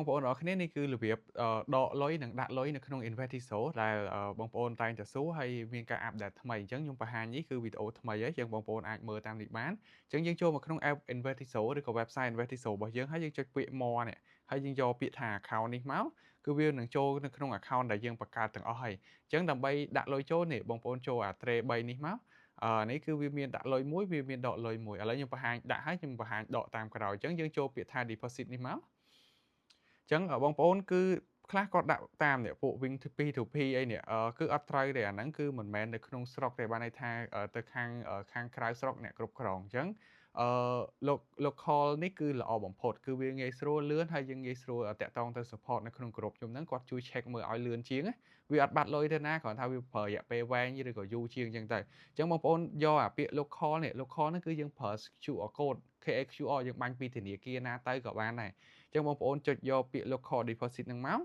បងប្អូនទាំងអស់គ្នានេះគឺរបៀបដកលុយនិងដាក់លុយនៅក្នុង Investizo ដែលបងប្អូនតែងតែសួរហើយមានការ update ថ្មីអញ្ចឹងខ្ញុំបង្ហាញនេះគឺវីដេអូថ្មីហើយចឹងបងប្អូនអាចមើលតាមនេះបានអញ្ចឹងយើងចូលមកក្នុង app Investizo ឬក៏ website Investizo របស់យើងហើយយើងចុចពាក្យ more នេះហើយយើងយកពាក្យថា account នេះមកគឺវានឹងចូលនៅក្នុង account ដែលយើងបង្កើតទាំងអស់ហើយអញ្ចឹងដើម្បីដាក់លុយចូលនេះបងប្អូនចូលអា tray 3នេះមកអឺនេះគឺវាមានដាក់លុយមួយវាមានដកលុយមួយឥឡូវខ្ញុំបង្ហាញដាក់ហើយខ្ញុំបង្ហាញដកតាមក្រោយអញ្ចឹងយើងចូលពាក្យថា deposit នេះមកចឹងបងប្អូនគឺខ្លះគាត់ដាក់តាមនេះពួក Wing P2P អីនេះគឺអត់ត្រូវទេអាហ្នឹងគឺមិនមែននៅក្នុងស្រុកទេបានន័យថាទៅខាងខាងក្រៅស្រុកអ្នកគ្រប់គ្រងអញ្ចឹងអឺ local នេះគឺល្អបំផុតគឺវាងាយស្រួលលឿនហើយយើងងាយស្រួលតាក់ទងទៅ support នៅក្នុងក្រុមខ្ញុំហ្នឹងគាត់ជួយ check មើលឲ្យលឿនជាងវាអត់បាត់លុយទេណាគ្រាន់ថាវាប្រើរយៈពេលវែងឬក៏យូរជាងអញ្ចឹងទៅអញ្ចឹងបងប្អូនយកអាពាក្យ local នេះ local ហ្នឹងគឺយើងប្រើ QR code KHQR យើងបាញ់ពីធនាគារណាទៅក៏បានដែរអញ្ចឹងបងប្អូនចុចយកពាក្យ local deposit ហ្នឹងមក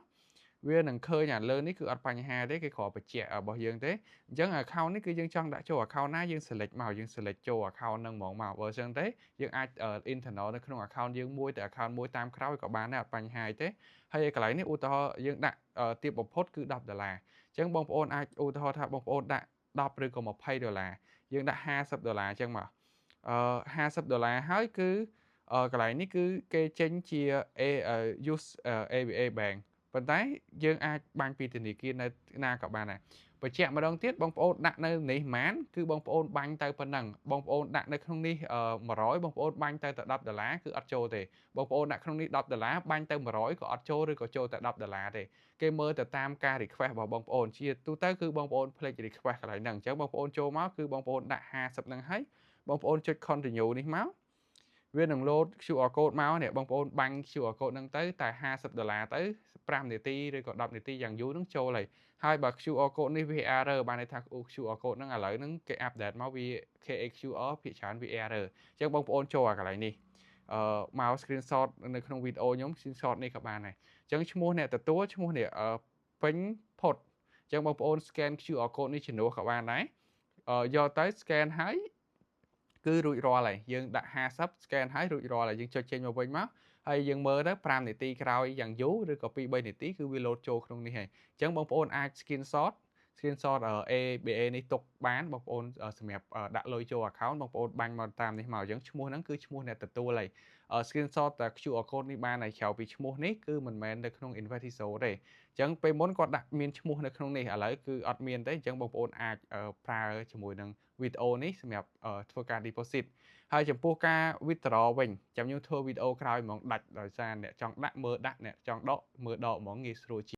វានឹងឃើញអាលើនេះគឺអត់បញ្ហាទេគេគ្រាន់បញ្ជាក់របស់យើងទេអញ្ចឹង account នេះគឺយើងចង់ដាក់ចូល account ណាយើង select មកយើង select ចូល account ហ្នឹងហ្មងមកបើអញ្ចឹងទេយើងអាច internal នៅក្នុង account យើងមួយទៅ account មួយតាមក្រោយក៏បានដែរអត់បញ្ហាទេហើយកន្លែងនេះឧទាហរណ៍យើងដាក់ទាបបំផុតគឺ10ដុល្លារអញ្ចឹងបងប្អូនអាចឧទាហរណ៍ថាបងប្អូនដាក់10ឬក៏20ដុល្លារយើងដាក់50ដុល្លារអញ្ចឹងមកអឺ50ដុល្លារហើយគឺកន្លែងនេះគឺគេចេញជា A use ABA Bank ប៉ុន្តែយើងអាចបាញ់ពីធនាគារនៅណាក៏បានដែរបញ្ជាក់ម្ដងទៀតបងប្អូនដាក់នៅនេះហ្មានគឺបងប្អូនបាញ់ទៅប៉ុណ្ណឹងបងប្អូនដាក់នៅក្នុងនេះ100បងប្អូនបាញ់ទៅតែ10ដុល្លារគឺអត់ចូលទេបងប្អូនដាក់ក្នុងនេះ10ដុល្លារបាញ់ទៅ100ក៏អត់ចូលឬក៏ចូលតែ10ដុល្លារទេគេមើលទៅតាមការ request របស់បងប្អូនជាទូទៅគឺបងប្អូនភ្លេច request កន្លែងហ្នឹងអញ្ចឹងបងប្អូនចូលមកគឺបងប្អូនដាក់50ហ្នឹងហើយបងប្អូនចុច continue នេះមក វានឹង load QR code មកនេះបងប្អូនបាញ់ QR code ហ្នឹងទៅតែ50ដុល្លារទៅ5នាទីឬក៏10នាទីយ៉ាងយូរហ្នឹងចូលហើយហើយបើ QR code នេះវា error បានន័យថា QR code ហ្នឹងឥឡូវហ្នឹងគេ update មកវា KHQR ភាគច្រើនវា error អញ្ចឹងបងប្អូនចូលអាកន្លែងនេះអឺមក screenshot នៅក្នុងវីដេអូខ្ញុំ screenshot នេះក៏បានដែរអញ្ចឹងឈ្មោះអ្នកទទួលឈ្មោះនេះពេញផុតអញ្ចឹងបងប្អូន scan QR code នេះជំនួសក៏បានដែរយកទៅ scan ហើយគឺរួចរាល់ហើយយើងដាក់50 scan ហើយរួចរាល់ហើយយើងចុចចេញមកវិញមកហើយយើងមើលទៅ5នាទីក្រោយយ៉ាងយូរឬក៏2 3នាទីគឺវា load ចូលក្នុងនេះហើយអញ្ចឹងបងប្អូនអាច screenshot ABA នេះទុកបានបងប្អូនសម្រាប់ដាក់លុយចូល account បងប្អូនបាញ់មកតាមនេះមកអញ្ចឹងឈ្មោះហ្នឹងគឺឈ្មោះអ្នកទទួលហើយ screenshot តែ QR code នេះបានហើយក្រៅពីឈ្មោះនេះគឺមិនមែននៅក្នុង Investizo ទេអញ្ចឹងពេលមុនគាត់ដាក់មានឈ្មោះនៅក្នុងនេះឥឡូវគឺអត់មានទេអញ្ចឹងបងប្អូនអាចប្រើជាមួយនឹងវីដេអូនេះសម្រាប់ធ្វើការ deposit ហើយចំពោះការ withdraw វិញចាំខ្ញុំធ្វើវីដេអូក្រោយហ្មងដាច់ដោយសារអ្នកចង់ដាក់មើលដាក់អ្នកចង់ដកមើលដកហ្មងងាយស្រួលជាង។